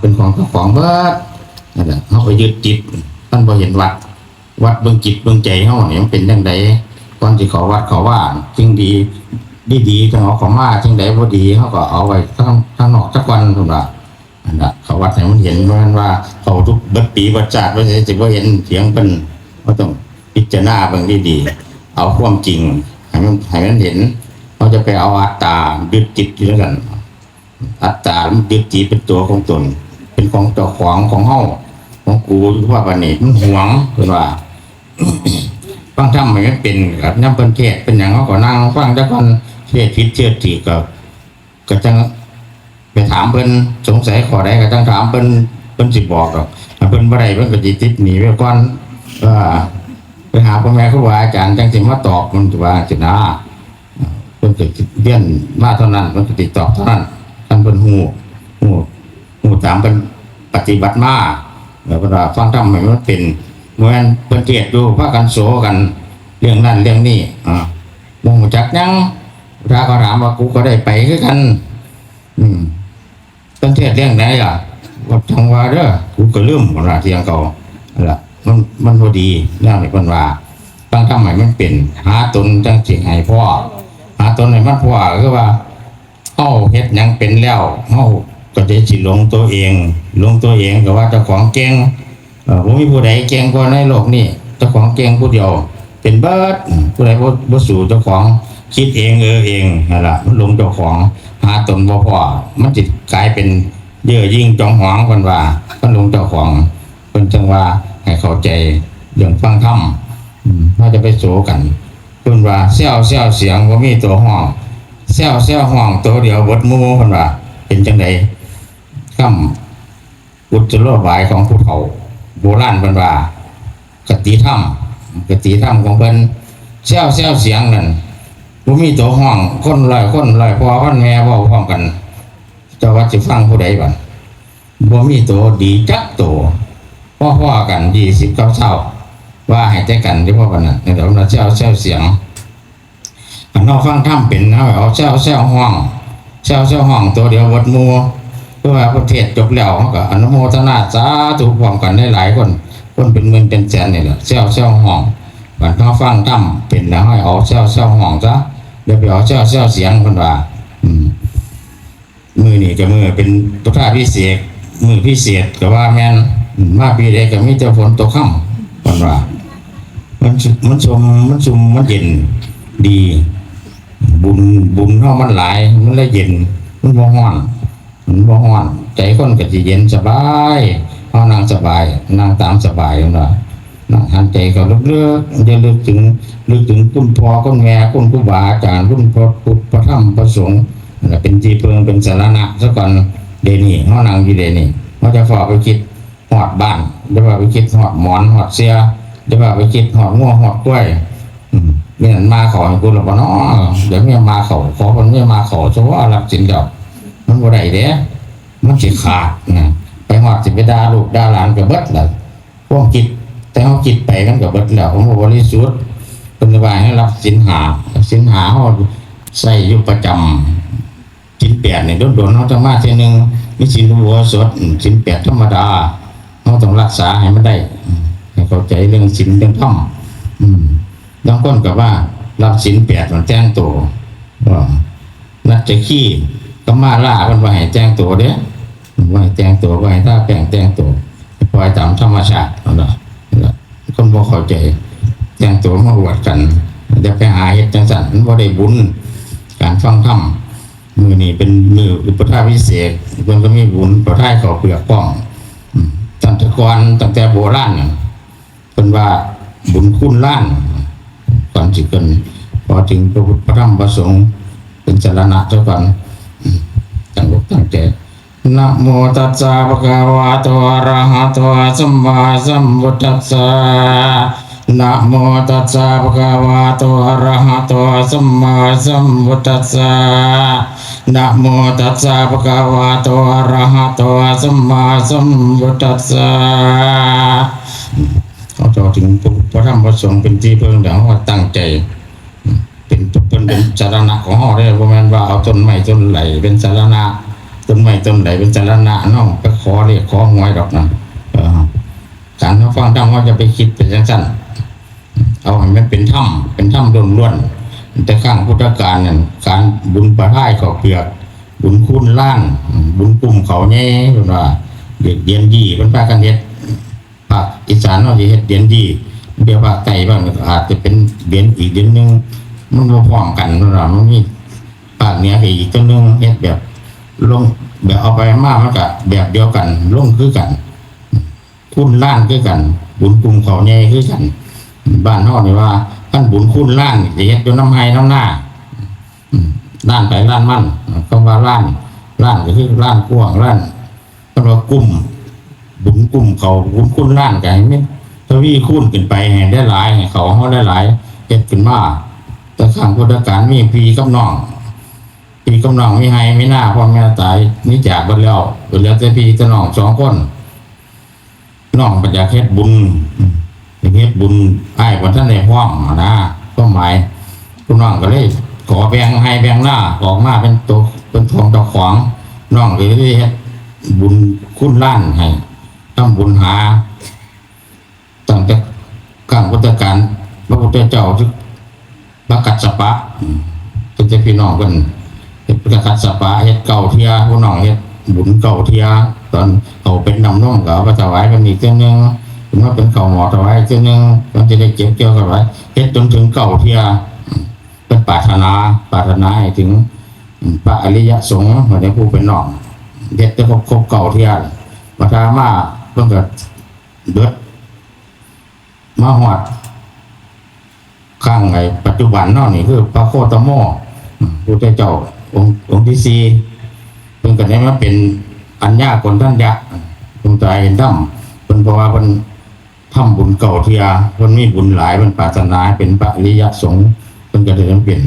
ປັນຂອງເຈົ້າຂອງເບິດ. ນັ້ນແຫຼະ ເຮົາໄປຍຶດຕິດ ມັນບໍ່ເຫັນວັດ. ວັດເບິ່ງຈິດເບິ່ງໃຈເຮົານີ້ມັນເປັນຈັ່ງໃດ? ກ່ອນຊິເຂົ້າວັດເຂົ້າວາ ສິ່ງດີ ດີໆ ຈັ່ງເອົາເຂົ້າມາ, ສິ່ງໃດບໍ່ດີ ເຮົາກໍເອົາໄວ້ທາງ ທາງນອກຊະກ່ອນ ເພິ່ນວ່າ. ອັນນະ ເຂົ້າວັດໃຫ້ມັນເຫັນ, ບໍ່ແມ່ນວ່າເຂົ້າທຸກເບິດປີເບິດຊາດ ວ່າຊິບໍ່ເຫັນຖຽງເພິ່ນ. ເຮົາຕ້ອງພິຈາລະນາເບິ່ງດີໆ ເອົາຄວາມຈິງໃຫ້ມັນ ໃຫ້ມັນເຫັນ. ເຮົາຈະໄປເອົາອັດຕາຍຶດຕິດຢູ່ນຳກັນ. ອັດຕາມັນຍຶດຕິດເປັນຕົວຂອງຕົນ ເປັນຂອງເຈົ້າຂອງ ຂອງເຮົາ ຂອງກູ ຢູ່ວ່າບາດນີ້ມັນຫວງ ເພິ່ນວ່າ. ຟັງທຳໃຫ້ມັນເປັນ ຍາມເພິ່ນເທດເປັນຫຍັງ ເຮົາກໍນັ່ງຟັງແຕ່ກ່ອນ ເທດຜິດເທດຖືກກໍ ກໍຈັ່ງໄປຖາມເພິ່ນ, ສົງໄສຂໍ້ໃດກໍຈັ່ງຖາມເພິ່ນ ເພິ່ນຊິບອກດອກ. ຖ້າເພິ່ນບໍ່ໄດ້ ເພິ່ນກໍຊິຕິດໜີ້ໄວ້ກ່ອນ. ເອີ ໄປຫາພໍ່ແມ່ຄູບາອາຈານ ຈັ່ງຊິມາຕອບ ມັນຊິວ່າຈັ່ງຊີ້ນະ. ເພິ່ນກໍຊິຮຽນມາເທົ່ານັ້ນ ເພິ່ນກໍຊິຕອບເທົ່ານັ້ນ ຄັນເພິ່ນຮູ້ ຮູ້ ຮູ້ຕາມເພິ່ນປະຕິບັດມາ. ແລ້ວເພິ່ນວ່າຟັງທຳໃຫ້ມັນເປັນ ບໍ່ແມ່ນເພິ່ນເທດຢູ່ ພາກັນໂສກັນເລື່ອງນັ້ນເລື່ອງນີ້ ອາ ບໍ່ຮູ້ຈັກຫຍັງ. ຖ້າເຂົາຖາມວ່າ ກູກໍໄດ້ໄປຄືກັນ. ອືມ ເພິ່ນເທດເລື່ອງໃດລະ? ວ່າຈັ່ງວ່າເດີ ກູກໍລືມ ເພິ່ນວ່າ ທ່ຽງເຂົາ. ນັ້ນລະ ມັນ ມັນບໍ່ດີ. ແນວນີ້ເພິ່ນວ່າ ຕ້ອງທຳໃຫ້ມັນເປັນ ຫາຕົນຈັ່ງຊິໃຫ້ພໍ້. ຫາຕົນໃຫ້ມັນພໍ້ ກໍຄືວ່າ ເຮົາເຮັດຫຍັງເປັນແລ້ວ ເຮົາກໍຈະຊິຫຼົງຕົວເອງ. ຫຼົງຕົວເອງກໍວ່າເຈົ້າຂອງເກັ່ງ. ເອີ ບໍ່ມີຜູ້ໃດເກັ່ງກວ່າໃນໂລກນີ້. ເຈົ້າຂອງເກັ່ງຜູ້ດຽວເປັນເບິດ. ຜູ້ໃດບໍ່ ບໍ່ສູ້ເຈົ້າຂອງ ຄິດເອງ ເອີເອງ ຫັ້ນລະ ມັນຫຼົງເຈົ້າຂອງ. ຫາຕົນບໍ່ພໍ້ ມັນຊິກາຍເປັນເຍີ້ອຍິງຈອງຫອງ ເພິ່ນວ່າ. ມັນຫຼົງເຈົ້າຂອງ. ເພິ່ນຈຶ່ງວ່າໃຫ້ເຂົ້າໃຈເລື່ອງຟັງທຳ. ອືມ ເຮົາຈະໄປໂສກັນ. ເພິ່ນວ່າ ແຊວແຊວສຽງ ບໍ່ມີຕົວຮ້ອງ, ແຊວແຊວຮ້ອງ ໂຕດຽວເບິດໝູ່. ເພິ່ນວ່າ ເປັນຈັ່ງໃດ? ຄຳກຸດສະໂລບາຍຂອງຜູ້ເຖົ້າໂບລານ ເພິ່ນວ່າ ຄະຕິທຳ ຄະຕິທຳຂອງເພິ່ນ. ແຊວແຊວສຽງນັ້ນ ບໍ່ມີຕົວຮ້ອງ, ຄົນຮ້ອຍຄົນ ຮ້ອຍພໍ່ພັນແມ່ເວົ້າພ້ອມກັນ. ເຈົ້າວ່າຊິຟັງຜູ້ໃດບັດ? ບໍ່ມີໂຕດີຈັກໂຕ. ພໍໆກັນ ຊາວ ວ່າໃຫ້ແຕ່ກັນຢູ່ ເພາະວ່ານັ້ນ ເອີ ເພິ່ນວ່າແຊວແຊວສຽງ. ຄັນເຮົາຟັງທຳເປັນ ເຮົາເອົາແຊວແຊວຮ້ອງ ແຊວແຊວຮ້ອງ ໂຕດຽວເບິດໝູ່. ຄືວ່າເພິ່ນເທດຈົບແລ້ວ ເຮົາກໍອະນຸໂມທະນາສາທຸພ້ອມກັນຫຼາຍໆຄົນ, ຄົນເປັນໝື່ນເປັນແສນນີ້ແຫຼະ ແຊວແຊວຮ້ອງ. ຄັນເຮົາຟັງທຳເປັນແລ້ວ ເຮົາເອົາແຊວແຊວຮ້ອງຊະ, ຢ່າໄປເອົາແຊວແຊວສຽງ ເພິ່ນວ່າ. ອືມ ມື້ນີ້ກໍມື້ເປັນພຸດທາພິເສກ ມື້ພິເສດກໍວ່າແມ່ນ. ອືມ ມາປີໃດກໍມີແຕ່ຝົນຕົກຄ່ຳ ເພິ່ນວ່າ. ມັນ ມັນຊຸ່ມ ມັນຊຸ່ມ ມັນເຢັນດີ. ບຸນ ບຸນເຮົາມັນຫຼາຍ ມັນເລີຍເຢັນ ມັນບໍ່ຮ້ອນ ມັນບໍ່ຮ້ອນ. ໃຈຄົນກໍຊິເຢັນສະບາຍ ເຮົານັ່ງສະບາຍ ນັ່ງຕາມສະບາຍ ເພິ່ນວ່າ. ນະ ຫັນໃຈເຂົ້າເລິກໆ ຢ່ານຶກເຖິງ ນຶກເຖິງຄຸນພໍ່ຄຸນແມ່ ຄຸນຄູບາອາຈານ ຄຸນພະພຸດ ພະທຳ ພະສົງ ລະເປັນທີ່ເພິ່ງ ເປັນສະລະນະຊະກ່ອນ. ດຽວນີ້ເຮົານັ່ງຢູ່ ດຽວນີ້ເຮົາຈະຟ້າວໄປຄິດຮອດບ້ານ, ຢ່າວ່າໄປຄິດຮອດໝອນຮອດເສື່ອ, ຢ່າວ່າໄປຄິດຮອດງົວຮອດຄວາຍ. ອືມ ແມ່ນໝາເຂົ້າໃຫ້ກູລະບໍ່ນໍ? ດຽວເມຍໝາເຂົ້າ ຂໍເພິ່ນເມຍໝາເຂົ້າຊະວ່າ ລັກສິນແລ້ວ ມັນບໍ່ໄດ້ເດ້ ມັນຊິຂາດນະ. ໄປຮອດຊິໄປດ່າລູກດ່າຫຼານກໍເບິດລະ. ຄວາມຄິດ ແຕ່ເຮົາຄິດໄປມັນກໍເບິດແລ້ວ ມັນບໍ່ບໍລິສຸດ. ເພິ່ນວ່າໃຫ້ຮັບສິນຫ້າ ສິນຫ້າເຮົາໃຊ້ຢູ່ປະຈຳ. ສິນແປດນີ້ ດົນໆເຮົາຈະມາເທື່ອໜຶ່ງ. ມີສິນອຸໂບສົດ ສິນແປດທຳມະດາ ເຮົາຕ້ອງຮັກສາໃຫ້ມັນໄດ້. ໃຫ້ເຂົ້າໃຈເລື່ອງສິນເລື່ອງທຳ. ອືມ ບາງຄົນກໍວ່າຮັບສິນແປດ ມັນແຕ່ງໂຕ ວ່າ ນັດຈະຄີກັບມາລາ ເພິ່ນບໍ່ໃຫ້ແຕ່ງໂຕເດ້ ບໍ່ໃຫ້ແຕ່ງໂຕ ບໍ່ໃຫ້ທາແປ້ງແຕ່ງໂຕ ປ່ອຍຕາມທຳມະຊາດ. ເອົາລະ ຄົນບໍ່ເຂົ້າໃຈ ແຕ່ງໂຕມາອວດກັນ ຢ່າໄປຫາເຮັດຈັ່ງຊັ້ນ ມັນບໍ່ໄດ້ບຸນ. ການຟັງທຳ ມື້ນີ້ເປັນມື້ອຸປະຖາພິເສກ ເພິ່ນກໍມີບຸນປະທາຍເຂົ້າເປືອກພ້ອມ. ອືມ ຕັ້ງແຕ່ກ່ອນ ຕັ້ງແຕ່ໂບລານນັ້ນ ເພິ່ນວ່າບຸນຄູນລ້ານ ກ່ອນຊິເພິ່ນ ພໍເຖິງພະພຸດ ພະທຳ ພະສົງ ເປັນສະລະນະຊະກ່ອນ ຕັ້ງອົກຕັ້ງໃຈ. ນະໂມຕັດສະ ພະຄະວະໂຕ ອະລະຫະໂຕ ສຳມາສຳພຸດທັດສະ. ນະໂມຕັດສະ ພະຄະວະໂຕ ອະລະຫະໂຕ ສຳມາສຳພຸດທັດສະ. ນະໂມຕັດສະ ພະຄະວະໂຕ ອະລະຫະໂຕ ສຳມາສຳພຸດທັດສະ. ເຮົາເຈົ້າເຖິງພະ ພະທຳ ພະສົງ ເປັນທີ່ເພິ່ງແລ້ວ ເຮົາກໍຕັ້ງໃຈ ເປັນ ເພິ່ນເປັນສາລະນະຂອງເຮົາເດ້. ບໍ່ແມ່ນວ່າເອົາຕົ້ນໄມ້ຕົ້ນໄຫຼເປັນສາລະນະ. ຕົ້ນໄມ້ຕົ້ນໃດເປັນສາລະນະເນາະ ໄປຂໍເລກຂໍຫວຍດອກນະ. ເອີ ການເຮົາຟັງທຳ ເຮົາຈະໄປຄິດໄປຈັ່ງຊັ້ນ ເອົາໃຫ້ມັນເປັນທຳ ເປັນທຳລ້ວນໆ. ແຕ່ຄັ້ງພຸດທະການນັ້ນ ການບຸນປະທາຍເຂົ້າເປືອກ ບຸນຄູນລ້ານ ບຸນກຸ້ມເຂົ້າໃຫຍ່ ເພິ່ນວ່າ ເດັກດຽນດີ ເພິ່ນພາກັນເຮັດ. ພາກອີສານເຮົາຊິເຮັດດຽນດີ ດຽວພາກໃຕ້ບາງກໍອາດຈະເປັນດຽນອີກດຽນໜຶ່ງ ມັນບໍ່ພ້ອມກັນເນາະ. ມັນມີພາກເໜືອກໍອີກຕົວໜຶ່ງ ເຮັດແບບລົງ ແບບເອົາໄປມາ ມັນກໍແບບດຽວກັນ ລົງຄືກັນ ຄູນລ້ານຄືກັນ ບຸນກຸ້ມເຂົ້າໃຫຍ່ຄືກັນ. ບ້ານເຮົານີ້ວ່າ ຄັນບຸນຄູນລ້ານນີ້ຊິເຮັດຢູ່ນຳໄຮ່ນຳນາ ອືມ ລ້ານໃຜລ້ານມັນ. ຄຳວ່າລ້ານ ລ້ານກໍຄືລ້ານກວ້າງ ລ້ານ ເພິ່ນວ່າກຸ້ມ ບຸນກຸ້ມເຂົ້າ ບຸນຄູນລ້ານ ກໍໃຫ້ມັນທະວີຄູນຂຶ້ນໄປ ໃຫ້ໄດ້ຫຼາຍ ໃຫ້ເຂົ້າເຮົາໄດ້ຫຼາຍ ເຮັດຂຶ້ນມາ. ແຕ່ຄັ້ງພຸດທະການມີພີ່ກັບນ້ອງ ພີ່ກັບນ້ອງ ມີໄຮ່ມີນາ ພໍ່ແມ່ຕາຍ ມີຈາກເບິດແລ້ວ ເຫຼືອແຕ່ພີ່ແຕ່ນ້ອງສອງຄົນ. ນ້ອງກໍຢາກເຮັດບຸນ ອືມ ຢາກເຮັດບຸນ ອ້າຍບໍ່ທັນໄດ້ພ້ອມຫັ້ນນະ ຄວາມໝາຍ ຜູ້ນ້ອງກໍເລີຍຂໍແບ່ງໄຮ່ແບ່ງນາອອກມາເປັນໂຕ ເປັນຂອງເຈົ້າຂອງ. ນ້ອງກໍເລີຍເຮັດບຸນຄູນລ້ານໃຫ້ ທຳບຸນຫາ ຕັ້ງແຕ່ຄັ້ງພຸດທະການ ພະພຸດທະເຈົ້າ ພະກັດສະປະ ອືມ ເປັນແຕ່ພີ່ນ້ອງເພິ່ນເຮັດພະກັດສະປະ ເຮັດເກົ້າເທື່ອ ຜູ້ນ້ອງເຮັດບຸນເກົ້າເທື່ອ. ຕອນເຂົ້າເປັນນ້ຳນົມກໍເອົາໄປຖວາຍເພິ່ນອີກເທື່ອໜຶ່ງ ເພິ່ນມາເປັນເຂົ້າໝໍ້ຖວາຍເທື່ອໜຶ່ງ ເພິ່ນຈະໄດ້ເກັບກ່ຽວຖວາຍ ເຮັດຈົນເຖິງເກົ້າເທື່ອ. ເພິ່ນປາດຖະໜາ ປາດຖະໜາໃຫ້ເຖິງ ອືມ ພະອະລິຍະສົງ ເພິ່ນເປັນຜູ້ເປັນນ້ອງ ເຮັດໄດ້ຄົບ ຄົບເກົ້າເທື່ອ. ບັດຖ້າມາເພິ່ນກໍເບິດ ມາຮອດຄັ້ງໄອ້ປັດຈຸບັນເຮົານີ້ ຄືພະໂຄຕະໂມ ອືມ ພຸດທະເຈົ້າອົງ ອົງທີສີ່ ເພິ່ນກໍໄດ້ມາເປັນອັນຍາກົນທັນຍະ ດວງຕາເຫັນທຳ. ເພິ່ນ ເພາະວ່າເພິ່ນທຳບຸນເກົ້າເທື່ອ ເພິ່ນມີບຸນຫຼາຍ ເພິ່ນປາດຖະໜາເປັນພະອະລິຍະສົງ ເພິ່ນກໍໄດ້ມາເປັນ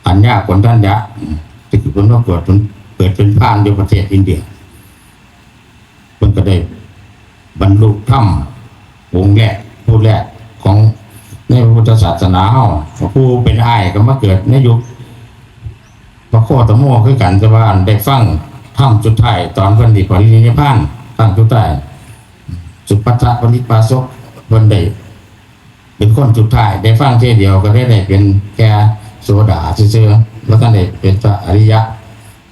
ອັນຍາກົນທັນຍະ ອືມ ທີ່ເພິ່ນມາເກີດເປັນ ເກີດເປັນພານຢູ່ປະເທດອິນເດຍ. ເພິ່ນກໍໄດ້ບັນລຸທຳອົງແລກ ຜູ້ແລກຂອງໃນພະພຸດທະສາສະໜາເຮົາ. ຜູ້ເປັນອ້າຍກໍມາເກີດໃນຍຸກພະໂຄຕະໂມຄືກັນ ແຕ່ວ່າໄດ້ຟັງທຳສຸດທ້າຍ ຕອນເພິ່ນຊິປະລິນິບພານຄັ້ງສຸດທ້າຍ ສຸພັດທະປະລິພາສົກ ເພິ່ນໄດ້ ເປັນຄົນສຸດທ້າຍ ໄດ້ຟັງເທື່ອດຽວກໍໄດ້ ໄດ້ເປັນແຕ່ໂສດາຊື່ໆ ບໍ່ທັນໄດ້ເປັນພະອະລິຍະ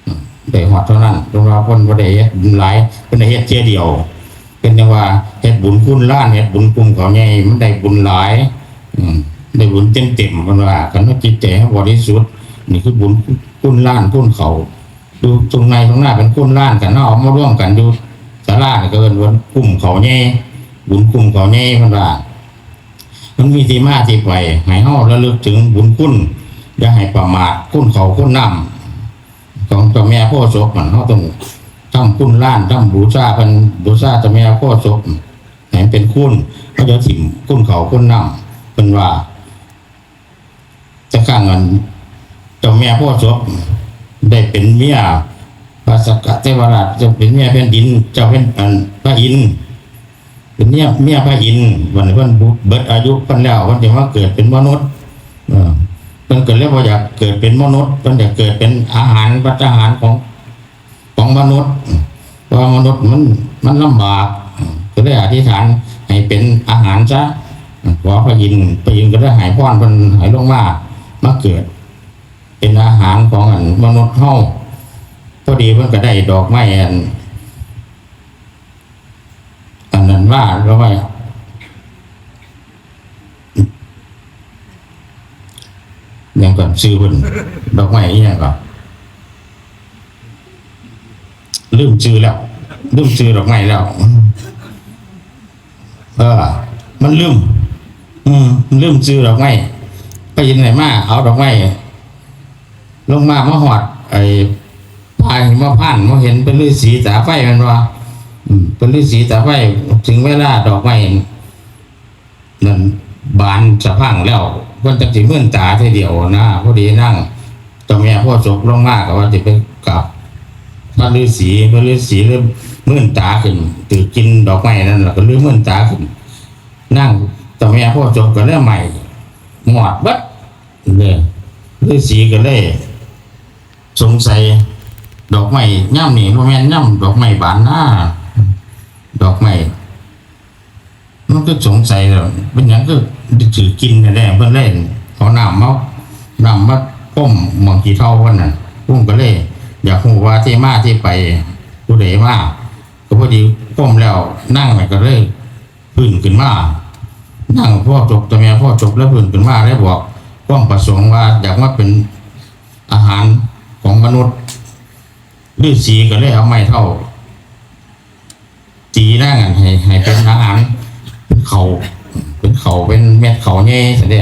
ອືມ ໄດ້ຮອດເທົ່ານັ້ນ. ເພາະວ່າເພິ່ນບໍ່ໄດ້ເຮັດບຸນຫຼາຍ ເພິ່ນໄດ້ເຮັດເທື່ອດຽວ. ເພິ່ນຈັ່ງວ່າເຮັດບຸນຄູນລ້ານ ເຮັດບຸນກຸ້ມເຂົ້າໃຫຍ່ ມັນໄດ້ບຸນຫຼາຍ ອືມ ໄດ້ບຸນເຕັມໆ. ເພິ່ນວ່າ ຄັນວ່າຈິດໃຈເຮົາບໍລິສຸດ ນີ້ຄືບຸນຄູນລ້ານຄູນເຂົ້າ. ຢູ່ທົ່ງໄຮ່ທົ່ງນາເປັນຄູນລ້ານກັນເນາະ ເອົາມາລວມກັນຢູ່ສາລານີ້ກໍເອີ້ນວ່າກຸ້ມເຂົ້າໃຫຍ່ ບຸນກຸ້ມເຂົ້າໃຫຍ່. ເພິ່ນວ່າມັນມີທີ່ມາທີ່ໄປ ໃຫ້ເຮົາລະລຶກເຖິງບຸນຄຸນ ຢ່າໃຫ້ປະໝາດຄຸນເຂົ້າຄຸນນ້ຳຂອງເຈົ້າແມ່ໂພສົບ. ມັນ ເຮົາຕ້ອງທຳຄຸນລ້ານ ທຳບູຊາເພິ່ນ ບູຊາເຈົ້າແມ່ໂພສົບ ໃຫ້ມັນເປັນຄຸນ ເຮົາຢ່າຖິ້ມຄຸນເຂົ້າຄຸນນ້ຳ. ເພິ່ນວ່າ ແຕ່ຄັ້ງນັ້ນ ເຈົ້າແມ່ໂພສົບໄດ້ເປັນເມຍພະສັກກະເທວະລາດ ເປັນເມຍແຜ່ນດິນ ເຈົ້າແຜ່ນ ອັນ ພະອິນ ເປັນເມຍ ເມຍພະອິນ. ບັດນີ້ເພິ່ນເບິດອາຍຸເພິ່ນແລ້ວ ເພິ່ນຈຶ່ງມາເກີດເປັນມະນຸດ. ເອີ ເພິ່ນກໍເລີຍບໍ່ຢາກເກີດເປັນມະນຸດ ເພິ່ນຢາກເກີດເປັນອາຫານ ພັດຕາຫານຂອງ ຂອງມະນຸດ ເພາະວ່າມະນຸດມັນ ມັນລຳບາກ ກໍເລີຍອະທິຖານໃຫ້ເປັນອາຫານຊະ ຂໍພະອິນ ພະອິນກໍເລີຍໃຫ້ພອນເພິ່ນໃຫ້ລົງມາ ມາເກີດເປັນອາຫານຂອງ ອັນ ມະນຸດເຮົາ. ພໍດີເພິ່ນກໍໄດ້ດອກໄມ້ ອັນ ອັນນັ້ນວ່າ ດອກໄມ້ ຫຍັງກ່ອນ ຊື່ເພິ່ນ ດອກໄມ້ອີຫຍັງກໍ ລືມຊື່ແລ້ວ ລືມຊື່ດອກໄມ້ແລ້ວ. ເອີ ມັນລືມ ອືມ ລືມຊື່ດອກໄມ້. ໄປເຫັນໃຫ້ມາເອົາດອກໄມ້ລົງມາ ມາຮອດໄອ້ ຜາຫິມະພານ ມາເຫັນເປັນລືສີຕາໄຟ ແມ່ນບໍ່? ອືມ ເປັນລືສີຕາໄຟ ເຖິງເວລາດອກໄມ້ ນັ້ນບານສະພັ່ງແລ້ວ ເພິ່ນຈັກຊິມືນຕາເທື່ອດຽວນະ. ພໍດີນາງເຈົ້າແມ່ໂພສົບລົງມາ ກໍວ່າຊິໄປກາບພະລືສີ ພະລືສີເລີຍມືນຕາຂຶ້ນ ຖືກກິ່ນດອກໄມ້ນັ້ນ ແລ້ວກໍເລີຍມືນຕາຂຶ້ນ. ນາງເຈົ້າແມ່ໂພສົບກໍເລີຍໄໝ້ມອດເບິດເລີຍ. ລືສີກໍເລີຍ ສົງໄສ ດອກໄມ້ຍາມນີ້ບໍ່ແມ່ນຍາມດອກໄມ້ບານນາ ດອກໄມ້ ມັນຄືສົງໄສແລ້ວ ເປັນຫຍັງຄືໄດ້ຖືກກິ່ນແທ້ໆ ເພິ່ນເລີຍເອົານ້ຳມາ ນ້ຳມາພົ່ມໝ້ອງຂີ້ເຖົ້າເພິ່ນນັ້ນ ເພິ່ນກໍເລີຍຢາກຮູ້ວ່າທີ່ມາທີ່ໄປ ຜູ້ໃດມາ ກໍພໍດີພົ່ມແລ້ວ ນາງນັ້ນກໍເລີຍຟື້ນຂຶ້ນມາ ນາງໂພສົບ ເຈົ້າແມ່ໂພສົບເລີຍຟື້ນຂຶ້ນມາ ເລີຍບອກຄວາມປະສົງວ່າຢາກມາເປັນອາຫານຂອງມະນຸດ ລືສີກໍເລີຍເອົາໄມ້ເຖົ້າ ຕີນາງນັ້ນໃຫ້ ໃຫ້ເປັນອາຫານ ເປັນເຂົ້າ ເປັນເຂົ້າ ເປັນເມັດເຂົ້າໃຫຍ່ຊັ້ນເດ້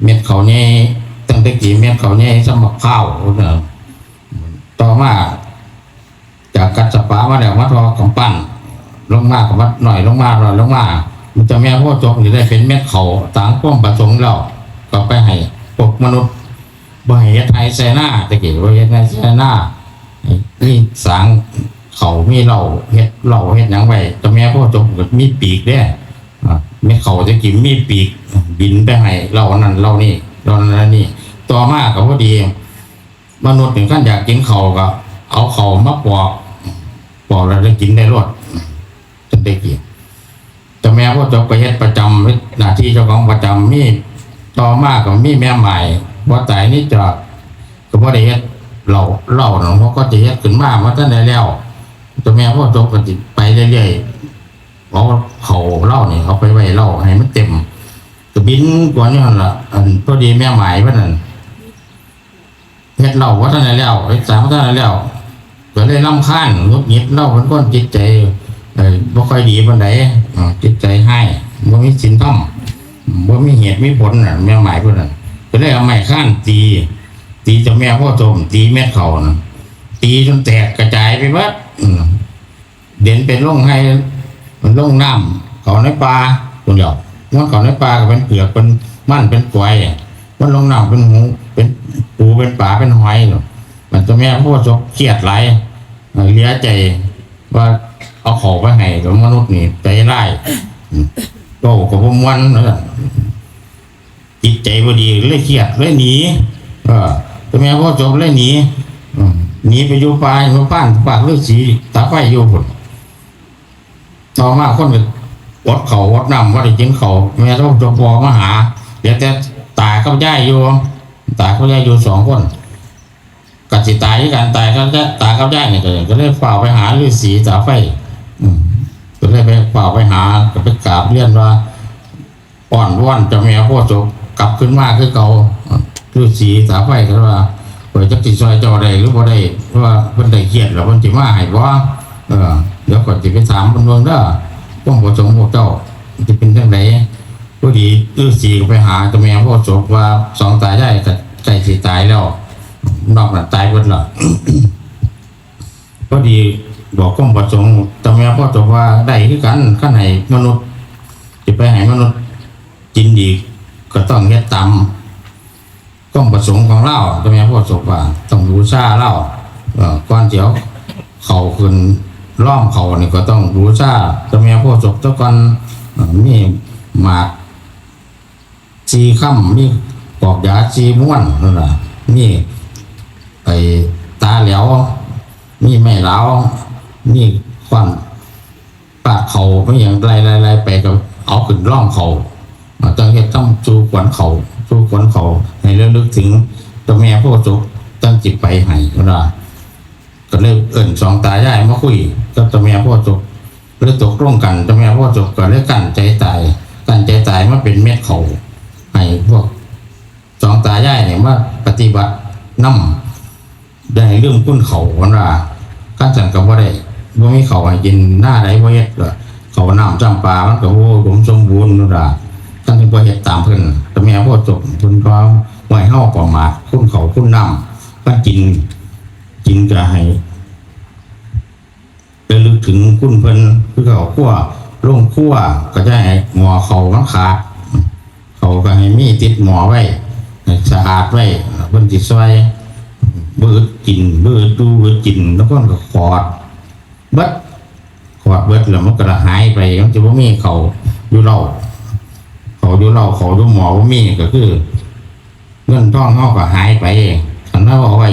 ເມັດເຂົ້າໃຫຍ່ ຕັ້ງແຕ່ກີ້ເມັດເຂົ້າໃຫຍ່ສ່ຳໝາກພ້າວພຸ້ນນະ ຕໍ່ມາຈາກກັດສະປະມາແລ້ວ ມາທໍ່ກຳປັ່ນ ລົງມາກໍມານ້ອຍລົງມາ ນ້ອຍລົງມາ ເຈົ້າແມ່ໂພສົບນີ້ໄດ້ເປັນເມັດເຂົ້າຕາມຄວາມປະສົງແລ້ວ ກໍໄປໃຫ້ພວກມະນຸດ ບໍ່ໃຫ້ເຮັດໄຮ່ໃສ່ນາ ແຕ່ກີ້ບໍ່ເຮັດໄຮ່ໃສ່ນາ ໃຫ້ມີສາງເຂົ້າ ມີເລົ້າ ເຮັດເລົ້າເຮັດຫຍັງໄວ້ ເຈົ້າແມ່ໂພສົບກໍມີປີກເດ້ ອາ ເມັດເຂົ້າແຕ່ກີ້ມີປີກ ບິນໄປໃຫ້ເລົ້ານັ້ນເລົ້ານີ້ ເລົ້ານັ້ນເຫຼົ່ານີ້ ຕໍ່ມາກໍພໍດີ ມະນຸດນີ້ຄັນຢາກກິນເຂົ້າກໍເອົາເຂົ້າມາປອກ ປອກແລ້ວໄດ້ກິນໄດ້ໂລດ ຈັ່ງໄດ້ກິນ ເຈົ້າແມ່ໂພສົບກໍເຮັດປະຈຳ ເຮັດໜ້າທີ່ເຈົ້າຂອງປະຈຳ ມີ ຕໍ່ມາກໍມີແມ່ໝ້າຍ ບໍ່ຕາຍນີ້ຈອກ ກໍບໍ່ໄດ້ເຮັດເຫຼົ້າ ເຫຼົ້ານຳ ເຮົາກໍຈະເຮັດຂຶ້ນມາ ບໍ່ທັນໄດ້ແລ້ວ ເຈົ້າແມ່ໂພສົບກໍຊິໄປເລື້ອຍໆ ເອົາເຂົ້າເຫຼົ້ານີ້ ເອົາໄປໄວ້ເຫຼົ້າໃຫ້ມັນເຕັມ ກໍບິນກວນຢູ່ຫັ້ນລະ ອັນ ພໍດີແມ່ໝ້າຍເພິ່ນນັ້ນ ເຮັດເຫຼົ້າບໍ່ທັນໄດ້ແລ້ວ ເຮັດສາງບໍ່ທັນໄດ້ແລ້ວ ກໍເລີຍລຳຄານ ຫງຸດຫງິດ ລາວເປັນຄົນຈິດໃຈ ເອີ ບໍ່ຄ່ອຍດີປານໃດ ອາ ຈິດໃຈຮ້າຍ ບໍ່ມີສິນທຳ ບໍ່ມີເຫດມີຜົນນະ ແມ່ໝ້າຍເພິ່ນນັ້ນ ກໍເລີຍເອົາໄມ້ຄານຕີ ຕີເຈົ້າແມ່ໂພສົບ ຕີເມັດເຂົ້ານະ ຕີຈົນແຕກກະຈາຍໄປເບິດ ອືມ ເດັນໄປລົງໄຮ່ລົງນ້ຳ ເຂົ້າໃນປ່າພຸ້ນແຫຼ້ວ ມັນເຂົ້າໃນປ່າກໍເປັນເປືອກ ເປັນມັນ ເປັນກວຍ ມັນລົງນ້ຳ ເປັນຫູ ເປັນປູ ເປັນປາ ເປັນຫອຍ ບັດເຈົ້າແມ່ໂພສົບຄຽດຫຼາຍ ເຫຼືອໃຈວ່າເອົາເຂົ້າໄປໃຫ້ກັບມະນຸດນີ້ໃຈຮ້າຍ ເວົ້າກໍບໍ່ມ່ວນ ຈິດໃຈບໍ່ດີ ເລີຍຄຽດ ເລີຍໜີ ເອີ ເຈົ້າແມ່ໂພສົບເລີຍໜີ ອືມ ໜີໄປຢູ່ປ່າ ຢູ່ພານ ພາກລືສີຕາໄຟຢູ່ພຸ້ນ ຕໍ່ມາຄົນກໍອົດເຂົ້າອົດນ້ຳ ບໍ່ໄດ້ກິນເຂົ້າ ແມ່ໂພສົບບໍ່ມາຫາ ເຫຼືອແຕ່ຕາກັບຍາຍຢູ່ ຕາກັບຍາຍຢູ່ສອງຄົນ ກໍຊິຕາຍຄືກັນ ຕາກັບຍາຍ ຕາກັບຍາຍນີ້ ກໍ ກໍເລີຍຟ້າວໄປຫາລືສີຕາໄຟ ອືມ ກໍເລີຍໄປ ຟ້າວໄປຫາ ກໍໄປກາບລຽນວ່າ ອ້ອນວອນເຈົ້າແມ່ໂພສົບກັບຄືນມາຄືເກົ່າ ລືສີຕາໄຟກໍວ່າ ຂ້ອຍຈັກຊິຊ່ອຍເຈົ້າໄດ້ຫຼືບໍ່ໄດ້ ເພາະວ່າເພິ່ນໄດ້ຄຽດແລ້ວ ເພິ່ນຊິມາໃຫ້ບໍ່ ເອີ ດຽວຂ້ອຍຊິໄປຖາມເພິ່ນເບິ່ງເດີ ຄວາມປະສົງຂອງພວກເຈົ້າຊິເປັນຈັ່ງໃດ ພໍດີລືສີກໍໄປຫາເຈົ້າແມ່ໂພສົບວ່າ ສອງຕາຍາຍກໍໃກ້ຊິຕາຍແລ້ວ ນອກນັ້ນຕາຍເບິດແລ້ວ ພໍດີບອກຄວາມປະສົງ ເຈົ້າແມ່ໂພສົບວ່າ ໄດ້ຄືກັນ ຄັນໃຫ້ມະນຸດ ຊິໄປໃຫ້ມະນຸດກິນອີກ ກໍຕ້ອງເຮັດຕາມຄວາມປະສົງຂອງລາວ ເຈົ້າແມ່ໂພສົບວ່າ ຕ້ອງບູຊາລາວ ເອີ ກ່ອນຊິເອົາເຂົ້າຂຶ້ນລ້ອມເຂົ້ານີ້ ກໍຕ້ອງບູຊາເຈົ້າແມ່ໂພສົບຊະກ່ອນ ເອີ ມີໝາກ ສີ່ຄຳ ມີປອກຢາສີ່ມ້ວນນັ້ນລະ ມີໄອ້ຕາແຫຼວ ມີໄມ້ຫຼາວ ມີຄ້ອນປາດເຂົ້າ ມີຫຍັງໄລ່ໆໆໄປ ກໍເອົາຂຶ້ນລ້ອມເຂົ້າ ຕ້ອງເຮັດທຳສູ່ຂວັນເຂົ້າ ສູ່ຂວັນເຂົ້າ ໃຫ້ລະລຶກເຖິງເຈົ້າແມ່ໂພສົບ ຈັ່ງຊິໄປໃຫ້ ເພິ່ນວ່າ. ກໍເລີຍເອີ້ນສອງຕາຍາຍມາຄຸຍກັບເຈົ້າແມ່ໂພສົບ ເລີຍຕົກລົງກັນ ເຈົ້າແມ່ໂພສົບກໍເລີຍກັ້ນໃຈຕາຍ ກັ້ນໃຈຕາຍມາເປັນເມັດເຂົ້າໃຫ້ພວກສອງຕາຍາຍນີ້ມາປະຕິບັດນຳ ໄດ້ໃຫ້ລືມຄຸນເຂົ້າ ເພິ່ນວ່າ ຄັນຊັ້ນກໍບໍ່ໄດ້ ບໍ່ມີເຂົ້າໃຫ້ກິນ ນາໃດບໍ່ເຮັດ ກໍເຂົ້ານ້ຳຈຳປາ ມັນກໍບໍ່ອຸດົມສົມບູນ ເພິ່ນວ່າ ຄັນເພິ່ນບໍ່ເຮັດຕາມເພິ່ນ ເຈົ້າແມ່ໂພສົບເພິ່ນວ່າ ຫ້ວຍ ເຮົາປະໝາດຄຸນເຂົ້າຄຸນນ້ຳ ຄັນກິນ ກິນກໍໃຫ້ລະລຶກເຖິງຄຸນເພິ່ນ ຄືເຂົ້າຄົວ ໂລງຄົວກໍຈະໃຫ້ໝໍ້ເຂົ້າມັນຂາດ ເຂົ້າກໍໃຫ້ມີຕິດໝໍ້ໄວ້ ໃຫ້ສະອາດໄວ້ ເພິ່ນຊິຊ່ອຍ ບໍ່ອຶດກິນ ບໍ່ອຶດຢູ່ອຶດກິນ ລາງຄົນກໍຂອດເບິດ ຂອດເບິດແລ້ວມັນກໍລະຫາຍໄປ ມັນຈະບໍ່ມີເຂົ້າຢູ່ເລົ້າ ເຂົ້າຢູ່ເລົ້າ ເຂົ້າຢູ່ໝໍ້ບໍ່ມີ ກໍຄື ເງິນທອງເຮົາກໍຫາຍໄປ ຄັນເຮົາເອົາໄວ້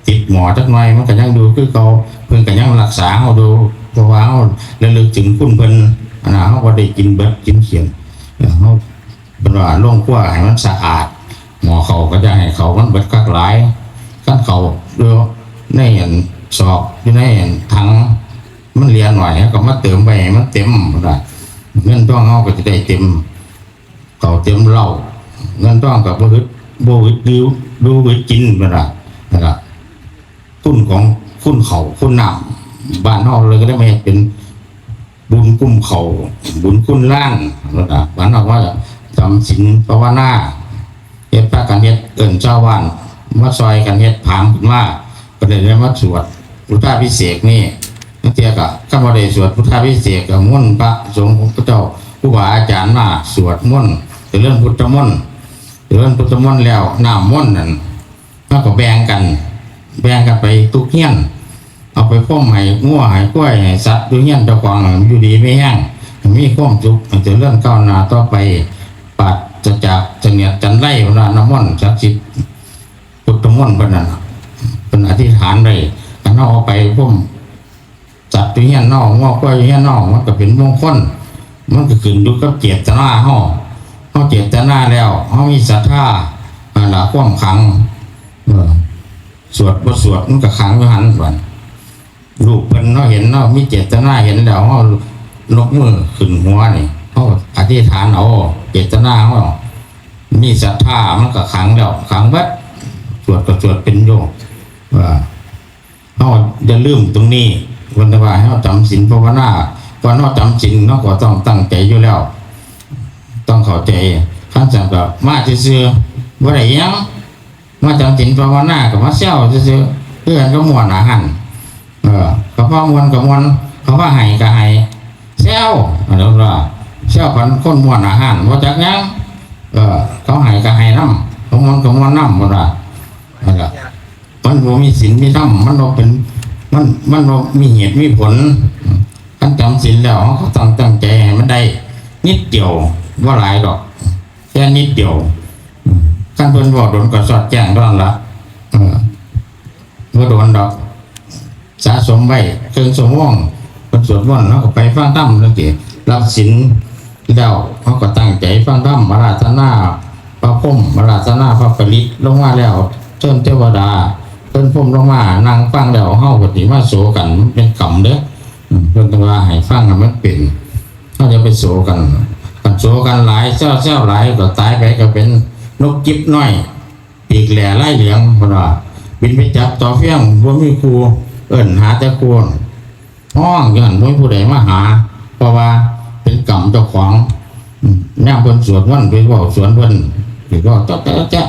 ຕິດໝໍ້ຈັກໜ່ອຍ ມັນກໍຍັງຢູ່ຄືເກົ່າ ເພິ່ນກໍຍັງຮັກສາເຮົາຢູ່ ເພາະວ່າເຮົາລະລຶກເຖິງຄຸນເພິ່ນ ອັນນ່າ ເຮົາບໍ່ໄດ້ກິນເບິດກິນຂຽນ ເອີ ເຮົາ ເພິ່ນວ່າໂລງຄົວໃຫ້ມັນສະອາດ ໝໍ້ເຂົ້າກໍຢ່າໃຫ້ເຂົ້າມັນເບິດຄັກຫຼາຍ ຄັນເຂົ້າຢູ່ໃນອັນສອກ ຢູ່ໃນອັນຖັງ ມັນເຫຼືອໜ້ອຍ ເຮົາກໍມາເຕີມໄວ້ໃຫ້ມັນເຕັມ ເພິ່ນວ່າ ເງິນທອງເຮົາກໍຈະໄດ້ເຕັມ ເຂົ້າເຕັມເລົ້າ ເງິນທອງກໍບໍ່ອຶດ ບໍ່ອຶດຢູ່ ບໍ່ອຶດກິນ ເພິ່ນວ່າ ແລ້ວກໍຄຸນຂອງ ຄຸນເຂົ້າຄຸນນ້ຳ ບ້ານເຮົາເລີຍກໍໄດ້ມາເຮັດເປັນບຸນກຸ້ມເຂົ້າ ບຸນຄຸນລ້ານ ເພິ່ນວ່າ ບ້ານເຮົາວ່າຈຳສິນພາວະນາ ເຮັດ ພາກັນເຮັດ ເອີ້ນຊາວບ້ານມາຊ່ອຍກັນເຮັດ ຜາມຂຶ້ນມາ ກໍເລີຍໄດ້ມາສວດພຸດທາພິເສກນີ້ ບາງເທື່ອກໍ ຄັນບໍ່ໄດ້ສວດພຸດທາພິເສກ ກໍມົນພະສົງຂອງເຈົ້າ ຄູບາອາຈານມາສວດມົນ ຈະເລີນພຸດທະມົນ ຈະເລີນພຸດທະມົນແລ້ວ ນ້ຳມົນນັ້ນ ເຮົາກໍແບ່ງກັນ ແບ່ງກັນໄປທຸກເຮືອນ ເອົາໄປພົມໃຫ້ງົວໃຫ້ຄວາຍໃຫ້ສັດຢູ່ເຮືອນເຈົ້າຂອງ ໃຫ້ມັນຢູ່ດີມີແຮງ ໃຫ້ມີຄວາມສຸກ ໃຫ້ຈະເລີນກ້າວໜ້າຕໍ່ໄປ ປາສຈາກສະເໜຽດຈັນໄລ ເພິ່ນວ່ານ້ຳມົນສັກສິດ ພຸດທະມົນເພິ່ນນັ້ນ ເພິ່ນອະທິຖານໄວ້ ຄັນເຮົາເອົາໄປພົມສັດຢູ່ເຮືອນເຮົາ ງົວຄວາຍຢູ່ເຮືອນເຮົາ ມັນກໍເປັນມົງຄົນ ມັນກໍຂຶ້ນຢູ່ກັບເຈດຕະນາເຮົາ ເຮົາເຈດຕະນາແລ້ວ ເຮົາມີສັດທາ ອັນລະຄວາມຂັງ ເອີ ສວດບໍ່ສວດມັນກໍຂັງຢູ່ຫັ້ນ ບາດ ຮູບເພິ່ນ ເຮົາເຫັນ ເຮົາມີເຈດຕະນາເຫັນແລ້ວ ເຮົາຍົກມືຂຶ້ນຫົວນີ້ ເຮົາອະທິຖານເອົາ ເຈດຕະນາເຮົາມີສັດທາ ມັນກໍຂັງແລ້ວ ຂັງເບິດ ສວດກໍສວດເປັນຢູ່ ວ່າເຮົາຢ່າລືມຕົງນີ້ ເພິ່ນວ່າໃຫ້ເຮົາຈຳສິນພາວະນາ ກ່ອນເຮົາຈຳສິນ ເຮົາກໍຕ້ອງຕັ້ງໃຈຢູ່ແລ້ວ ຕ້ອງເຂົ້າໃຈ ຄັນຊັ້ນກໍມາຊື່ໆ ບໍ່ໄດ້ຫຍັງ ມາຈຳສິນພາວະນາກໍມາແຊວຊື່ໆ ຄືກັນກັບມ່ວນອາຫານ ເອີ ເຂົາພາມ່ວນກໍມ່ວນ ເຂົາພາໄຫ້ກໍໄຫ້ ແຊວ ອັນນັ້ນວ່າ ແຊວປານຄົນມ່ວນອາຫານ ບໍ່ຈັກຫຍັງ ເອີ ເຂົາໄຫ້ກໍໄຫ້ນຳ ເຂົາມ່ວນກໍມ່ວນນຳ ເພິ່ນວ່າ ນັ້ນລະ ມັນບໍ່ມີສິນມີທຳ ມັນບໍ່ເປັນ ມັນ ມັນບໍ່ມີເຫດມີຜົນ ຄັນຈຳສິນແລ້ວ ເຮົາກໍຕ້ອງຕັ້ງໃຈໃຫ້ມັນໄດ້ນິດດຽວ ບໍ່ຫຼາຍດອກ ແຄ່ນິດດຽວ ຄັນເພິ່ນເວົ້າດົນກໍສອດແຈ້ງເທົ່ານັ້ນລະ ເອີ ບໍ່ດົນດອກ ສະສົມໄວ້ເຄິ່ງຊົ່ວໂມງ ເພິ່ນສວດມົນ ເຮົາກໍໄປຟັງທຳຈັ່ງຊີ້ ຮັບສິນແລ້ວ ເຮົາກໍຕັ້ງໃຈຟັງທຳ ອາລາທະນາພະພົມ ອາລາທະນາພະປະລິດ ລົງມາແລ້ວ ເຊີນເທວະດາ ເຊີນພົມລົງມາ ນັ່ງຟັງແລ້ວ ເຮົາກໍຊິມາໂສກັນ ມັນເປັນກຳເດ້ ເພິ່ນຕ້ອງວ່າໃຫ້ຟັງໃຫ້ມັນເປັນ ເຮົາຢ່າໄປໂສກັນ ຄັນໂສກັນຫຼາຍ ແຊວໆຫຼາຍ ກໍຕາຍໄປກໍເປັນນົກຈິບນ້ອຍ ປີກແຫຼລາຍເຫຼືອງ ເພິ່ນວ່າ ບິນໄປຈັບຕໍ່ຟຽງ ບໍ່ມີຄູ່ ເອີ້ນຫາແຕ່ຄົນ ຮ້ອງຢູ່ຫັ້ນ ບໍ່ມີຜູ້ໃດມາຫາ ເພາະວ່າເປັນກຳເຈົ້າຂອງ ອາ ຍາມເພິ່ນສວດມົນ ໄປເວົ້າສວນເພິ່ນ ໄປເວົ້າເຈາະແຈະ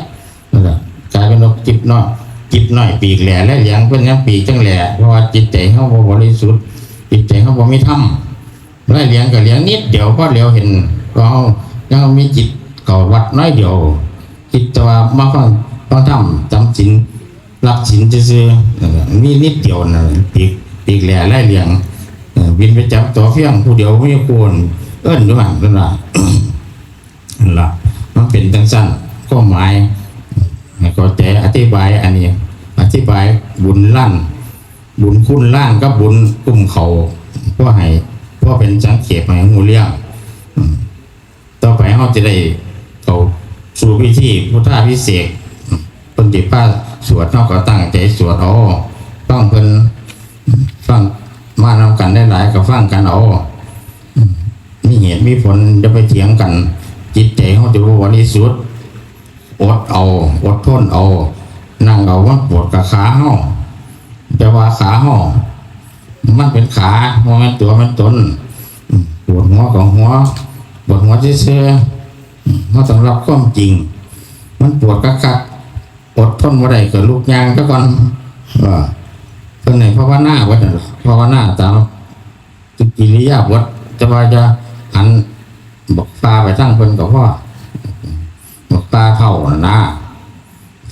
ນັ້ນລະ ກາຍເປັນນົກຈິບນ້ອຍ ຈິບນ້ອຍ ປີກແຫຼລາຍເຫຼືອງ ເປັນຫຍັງປີກຈັ່ງແຫຼ? ເພາະວ່າຈິດໃຈເຮົາບໍ່ບໍລິສຸດ ຈິດໃຈເຮົາບໍ່ມີທຳ ລາຍເຫຼືອງກໍເຫຼືອງນິດດຽວ ພໍຫຼຽວເຫັນ ເຮົາຍັງມີຈິດເຂົ້າວັດໜ້ອຍດຽວ ຄິດແຕ່ວ່າມາຟັງ ຟັງທຳ ຈຳສິນ ຮັບສິນຊື່ໆ ເອີ ມີນິດດຽວນັ້ນ ປີກ ປີກແຫຼລາຍເຫຼືອງ ເອີ ບິນໄປຈັບຕໍ່ຟຽງຜູ້ດຽວ ມີຄົນເອີ້ນຢູ່ຫັ້ນ ເພິ່ນວ່າ ນັ້ນລະ ມັນເປັນຈັ່ງຊັ້ນ ຄວາມໝາຍ ໃຫ້ເຂົ້າໃຈ ອະທິບາຍ ອັນນີ້ ອະທິບາຍບຸນລ້ານ ບຸນຄຸນລ້ານກັບບຸນກຸ້ມເຂົ້າ ພໍໃຫ້ ພໍເປັນສັງເຂບໃຫ້ຮູ້ເລື່ອງ ອືມ ຕໍ່ໄປເຮົາຈະໄດ້ເຂົ້າສູ່ພິທີພຸດທາພິເສກ ເພິ່ນຊິພາສວດ ເຮົາກໍຕັ້ງໃຈສວດເອົາ ຟັງເພິ່ນ ຟັງມານຳກັນຫຼາຍໆ ກໍຟັງກັນເອົາ ມີເຫດມີຜົນ ຢ່າໄປຖຽງກັນ ຈິດໃຈເຮົາຈະບໍ່ບໍລິສຸດ ອົດເອົາ ອົດທົນເອົາ ນັ່ງເອົາ ມັນປວດກະຂາເຮົາ ແຕ່ວ່າຂາເຮົາ ມັນເປັນຂາ ບໍ່ແມ່ນຕົວແມ່ນຕົນ ອືມ ປວດຫົວກໍຫົວ ປວດຫົວຊື່ໆ ອືມ ເຮົາຕ້ອງຮັບຄວາມຈິງ ມັນປວດຄັກໆ ອົດທົນບໍ່ໄດ້ກໍລຸກຍ່າງຊະກ່ອນ ເອີ ເພິ່ນໃຫ້ພາວະນາເບິດນັ້ນລະ ພາວະນາຕາມ ທຸກອິລິຍາບົດ ແຕ່ວ່າຢ່າຫັນບັກຝ່າໄປທາງເພິ່ນກໍພໍ ບັກຝ່າເຖົ້າຫັ້ນນະ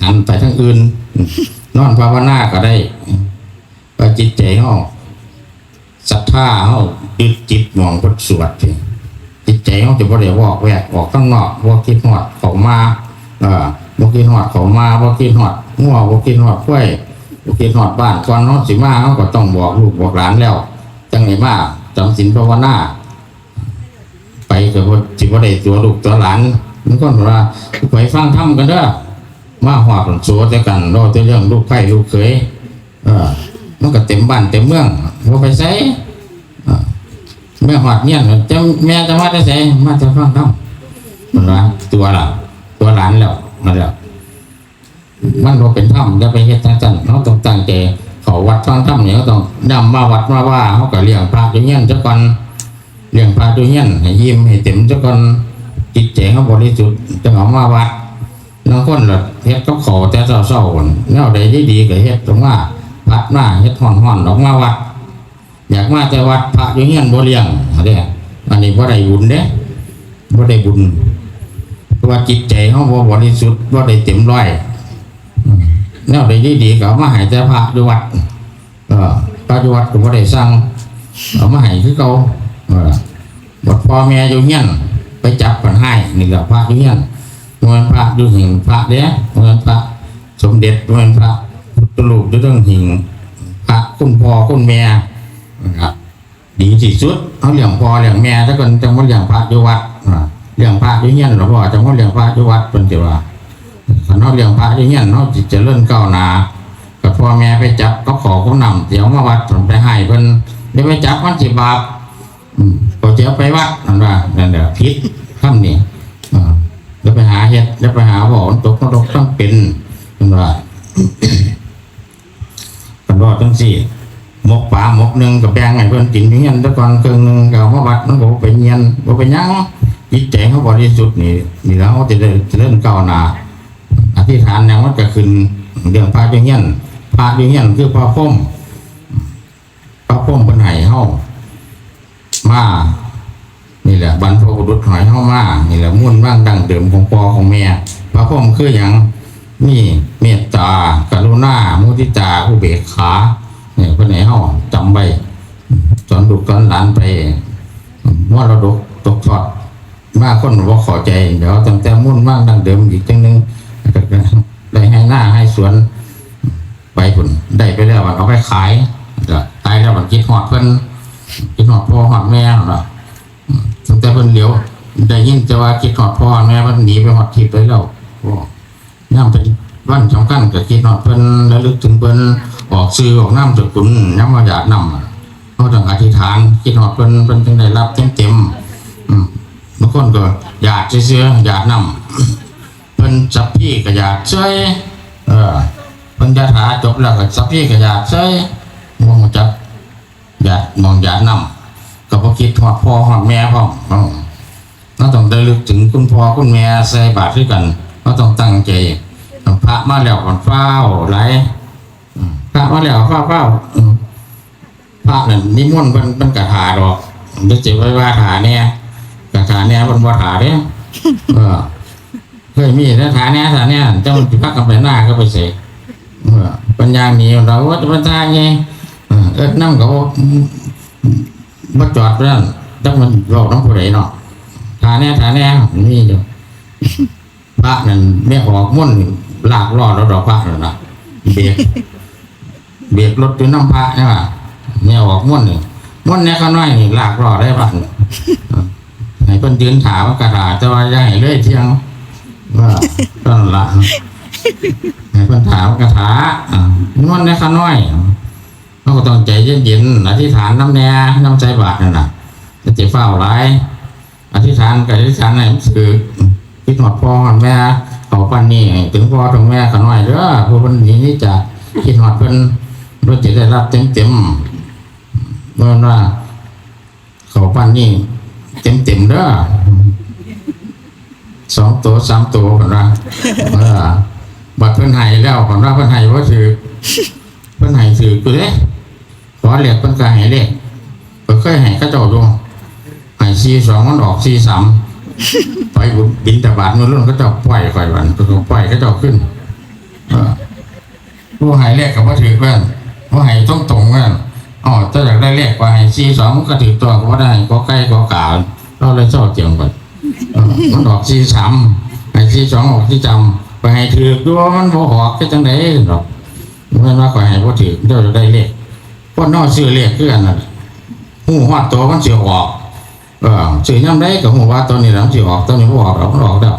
ຫັນໄປທາງອື່ນ ນອນພາວະນາກໍໄດ້ ວ່າຈິດໃຈເຮົາ ສັດທາເຮົາ ຍຶດຈິດໝ່ອງເພິ່ນສວດ ຈິດໃຈເຮົາຈະບໍ່ໄດ້ວອກແວກອອກທາງນອກ ບໍ່ຄິດຮອດເຂົ້າມາ ເອີ ບໍ່ຄິດຮອດເຂົ້າມາ ບໍ່ຄິດຮອດງົວ ບໍ່ຄິດຮອດຄວາຍ ຄິດຮອດບ້ານ ກ່ອນເຮົາຊິມາ ເຮົາກໍຕ້ອງບອກລູກບອກຫຼານແລ້ວ ຈັ່ງໄດ້ມາຈຳສິນພາວະນາ. ໄປກໍບໍ່ ຊິບໍ່ໄດ້ຕົວະລູກຕົວະຫຼານ. ບາງຄົນກໍວ່າ ໄປຟັງທຳກັນເດີ ມາຮອດໂສແຕ່ກັນ ເວົ້າແຕ່ເລື່ອງລູກໃພ້ລູກເຂີຍ. ເອີ ມັນກໍເຕັມບ້ານເຕັມເມືອງ ບໍ່ໄປໃສ. ເອີ ແມ່ຮອດຮຽນ ຈະ ແມ່ຈະມາແຕ່ໃສ? ມາແຕ່ຟັງທຳ ເພິ່ນວ່າ ຕົວະລະ ຕົວະຫຼານແລ້ວ ມາແລ້ວ. ມັນບໍ່ເປັນທຳ ຢ່າໄປເຮັດຈັ່ງຊັ້ນ. ເຮົາຕ້ອງຕັ້ງໃຈເຂົ້າວັດຟັງທຳນີ້ ເຮົາຕ້ອງນຳມາວັດມາວາ ເຮົາກໍລ້ຽງພະຢູ່ເຮືອນຊະກ່ອນ ລ້ຽງພະຢູ່ເຮືອນໃຫ້ອີ່ມໃຫ້ເຕັມຊະກ່ອນ ຈິດໃຈເຮົາບໍລິສຸດ ຈັ່ງເອົາມາວັດ. ລາງຄົນລະເຮັດກັບເຂົ້າແຕ່ເຊົ້າໆ ແນວໃດດີໆກໍເຮັດອອກມາ ຜັດມາ ເຮັດຮ້ອນໆ ອອກມາວັດ. ຢາກມາແຕ່ວັດ ພະຢູ່ເຮືອນບໍ່ລ້ຽງເດ້ ອັນນີ້ບໍ່ໄດ້ບຸນເດ້ ບໍ່ໄດ້ບຸນ ເພາະວ່າຈິດໃຈເຮົາບໍ່ບໍລິສຸດ ບໍ່ໄດ້ເຕັມຮ້ອຍ. ອືມ ແນວໃດດີໆກໍເອົາມາໃຫ້ແຕ່ພະຢູ່ວັດ. ເອີ ພະຢູ່ວັດກໍບໍ່ໄດ້ສັ່ງ ເອົາມາໃຫ້ຄືເກົ່າ. ເອີ ບັດພໍ່ແມ່ຢູ່ເຮືອນໄປຈັບບັນຮ້າຍ ນີ້ແຫຼະພະຢູ່ເຮືອນ ບໍ່ແມ່ນພະຢູ່ຫິ້ງພະເດ້ ບໍ່ແມ່ນພະສົມເດັດ ບໍ່ແມ່ນພະພຸດທະຮູບຢູ່ເທິງຫິ້ງພະ ຄຸນພໍ່ຄຸນແມ່ນະ ດີທີ່ສຸດ. ເຮົາລ້ຽງພໍ່ລ້ຽງແມ່ຊະກ່ອນ ຈັ່ງມາລ້ຽງພະຢູ່ວັດ. ອາ ລ້ຽງພະຢູ່ເຮືອນລະບໍ່ ຈັ່ງມາລ້ຽງພະຢູ່ວັດ ເພິ່ນຊິວ່າ. ຄັນເຮົາລ້ຽງພະຢູ່ເຮືອນ ເຮົາຊິຈະເລີນກ້າວໜ້າ ກໍພໍ່ແມ່ໄປຈັບກັບເຂົ້າກັບນ້ຳ ຊິເອົາມາວັດ ເພິ່ນໄປໃຫ້ເພິ່ນ ຢ່າໄປຈັບ ມັນຊິບາບ. ອືມ ກໍຈະເອົາໄປວັດ ເພິ່ນວ່າ. ນັ້ນແຫຼະ ຜິດຄຳນີ້. ເອີ ຢ່າໄປຫາເຮັດ ຢ່າໄປຫາເວົ້າ ມັນຕົກນະລົກທັງເປັນ ເພິ່ນວ່າ. ເພິ່ນເວົ້າຈັ່ງຊີ້ ໝົກປາໝົກໜຶ່ງກໍແບ່ງໃຫ້ເພິ່ນກິນຢູ່ເຮືອນແຕ່ກ່ອນເຄິ່ງໜຶ່ງ ກໍເອົາມາວັດ ມັນກໍບໍ່ເປັນຫຍັງ ບໍ່ເປັນຫຍັງ. ຈິດໃຈເຮົາບໍລິສຸດນີ້ ນີ້ລະເຮົາຈະໄດ້ຈະເລີນກ້າວໜ້າ. ອະທິຖານຫຍັງມັນກໍຂຶ້ນ ເລື່ອງພະຢູ່ເຮືອນ ພະຢູ່ເຮືອນຄືພະພົມ ພະພົມເພິ່ນໃຫ້ເຮົາມາ ນີ້ແຫຼະ ບັນພະບຸລຸດໃຫ້ເຮົາມາ ນີ້ແຫຼະ ມູນມັງດັ້ງເດີມຂອງພໍ່ຂອງແມ່. ພະພົມຄືຫຍັງ? ມີເມດຕາ ກະລຸນາ ມຸທິຕາ ອຸເບກຂາ. ນີ້ເພິ່ນໃຫ້ເຮົາຈຳໄວ້ ສອນລູກສອນຫຼານໄປ ມໍລະດົກຕົກທອດ ບາງຄົນບໍ່ເຂົ້າໃຈ ດຽວຕັ້ງແຕ່ມູນມັງດັ້ງເດີມອີກຈັ່ງໜຶ່ງ ໄຮ່ນາໄຮ່ສວນໄປພຸ້ນ ໄດ້ໄປແລ້ວ ເອົາໄປຂາຍ ຂາຍແລ້ວ ຄິດຮອດເພິ່ນ ຄິດຮອດພໍ່ຮອດແມ່ ອືມ ຕັ້ງແຕ່ເພິ່ນຫຼຽວ ໄດ້ຍິນແຕ່ວ່າຄິດຮອດພໍ່ຮອດແມ່ ເພິ່ນໜີໄປຮອດທິດໄປແລ້ວ. ໂອ້ ຍາມເປັນວັນສຳຄັນກໍຄິດຮອດເພິ່ນ ລະລຶກເຖິງເພິ່ນ ອອກຊື່ອອກນາມສະກຸນ ຍາມເຮົາຢາດນ້ຳ ເຮົາຕ້ອງອະທິຖານ ຄິດຮອດເພິ່ນ ເພິ່ນຈຶ່ງໄດ້ຮັບເຕັມໆ. ອືມ ບາງຄົນກໍຢາດຊື່ໆ ຢາດນ້ຳ ເພິ່ນສັບພີກໍຢາດເຊີຍ ເອີ ເພິ່ນຢາດຫາຈົບແລ້ວກໍສັບພີກໍຢາດເຊີຍ ບໍ່ຮູ້ຈັກຢາດໝ່ອງຢາດນ້ຳ ກໍບໍ່ຄິດຮອດພໍ່ຮອດແມ່ພ້ອມ. ເຮົາຕ້ອງໄດ້ນຶກເຖິງຄຸນພໍ່ຄຸນແມ່ໃສ່ບາດຄືກັນ ເຮົາຕ້ອງຕັ້ງໃຈ. ພະມາແລ້ວກໍຟ້າວຫຼາຍ ອືມ ພະມາແລ້ວຟ້າວໆ ອືມ ພະນັ້ນນິມົນເພິ່ນ ເພິ່ນກະຖ້າດອກ ຢ່າຊິໄປວ່າຖ້າແດ່ ກະຖ້າແດ່ ເພິ່ນບໍ່ຖ້າເດ້. ເອີ ເຄີຍມີແຕ່ຖ້າແດ່ ຖ້າແດ່ ເຈົ້າມັນຊິພາກັນໄປນາ ກໍໄປໃສ ເອີ ເພິ່ນຍ່າງໜີ ເພິ່ນວ່າ ໂອ້ ຈະໄປຖ້າແດ່ ເອີ ເອີ້ນນຳກໍບໍ່ ບໍ່ຈອດນັ້ນ ຈັກມັນເວົ້ານຳຜູ້ໃດເນາະ ຖ້າແດ່ ຖ້າແດ່ ມີຢູ່. ພະນັ້ນແມ່ອອກມົນນີ້ລາກລໍ້ແລ້ວດອກ ພະນັ້ນນະ ເບກ ເບກລົດຢູ່ນຳພະນະ ແມ່ອອກມົນນີ້ ມົນແດ່ຂ້ານ້ອຍນີ້ລາກລໍ້ໄດ້ພະນີ້ ໃຫ້ເພິ່ນຢືນຖ້າມັນກະຖ້າ ແຕ່ວ່າຢ່າໃຫ້ເລີຍທ່ຽງ ວ່ານັ້ນລະ ໃຫ້ເພິ່ນຖ້າມັນກະຖ້າ ນິມົນແດ່ຂ້ານ້ອຍ. ເຮົາກໍຕ້ອງໃຈເຢັນໆ ອະທິຖານນຳແດ່ ນຳໃສ່ບາດນັ້ນນະ ຢ່າຊິຟ້າວຫຼາຍ. ອະທິຖານກໍອະທິຖານໃຫ້ມັນຖືກ ຄິດຮອດພໍ່ຮອດແມ່ ເຂົ້າປັ້ນນີ້ໃຫ້ເຖິງພໍ່ເຖິງແມ່ຂ້ານ້ອຍເດີ ຜູ້ເພິ່ນໜີໜີຈາກ ຄິດຮອດເພິ່ນ ເພິ່ນຈະໄດ້ຮັບເຕັມໆ. ເພິ່ນວ່າ ເຂົ້າປັ້ນນີ້ເຕັມໆເດີ ສອງໂຕສາມໂຕ ເພິ່ນວ່າ. ເອີ ບັດເພິ່ນໃຫ້ແລ້ວ ເພິ່ນວ່າເພິ່ນໃຫ້ບໍ່ຖືກ ເພິ່ນໃຫ້ຖືກຢູ່ເດ້ ຂໍເລກເພິ່ນກໍໃຫ້ເລກ ຂ້ອຍເຄີຍໃຫ້ເຂົາເຈົ້າຢູ່ ໃຫ້ສີ່ສອງ ມັນອອກສີ່ສາມ ໄປບິນທະບາດມື້ລຸນ ເຂົາເຈົ້າປ່ອຍຂ້ອຍ ບັດເພິ່ນກໍປ່ອຍເຂົາເຈົ້າຄືນ. ເອີ ຜູ້ໃຫ້ເລກກໍບໍ່ຖືກເພິ່ນ ຜູ້ໃຫ້ຕົງໆເພິ່ນ ເອົາ ເຈົ້າຢາກໄດ້ເລກ ຂ້ອຍໃຫ້ສີ່ສອງ ມັນກໍຖືກຕົວະ ກໍບໍ່ໄດ້ໃຫ້ ກໍໄກ່ກໍກາ ລາວເລີຍເຊົາຖຽງຂ້ອຍ. ເອີ ມັນອອກສີ່ສາມ ໃຫ້ສີ່ສອງ ອອກສີ່ສາມ ຂ້ອຍໃຫ້ຖືກຢູ່ ມັນບໍ່ອອກ ເຮັດຈັ່ງໃດດອກ. ແມ່ນວ່າຂ້ອຍໃຫ້ບໍ່ຖືກ ເຈົ້າຈະໄດ້ເລກ. ຄົນເຮົາຊື້ເລກຄືກັນນັ້ນ ຮູ້ຮອດໂຕມັນຊິອອກ. ເອີ ຊື້ຍາມໃດກໍຮູ້ວ່າໂຕນີ້ລະມັນຊິອອກ ໂຕນີ້ບໍ່ອອກດອກ ມັນອອກແລ້ວ.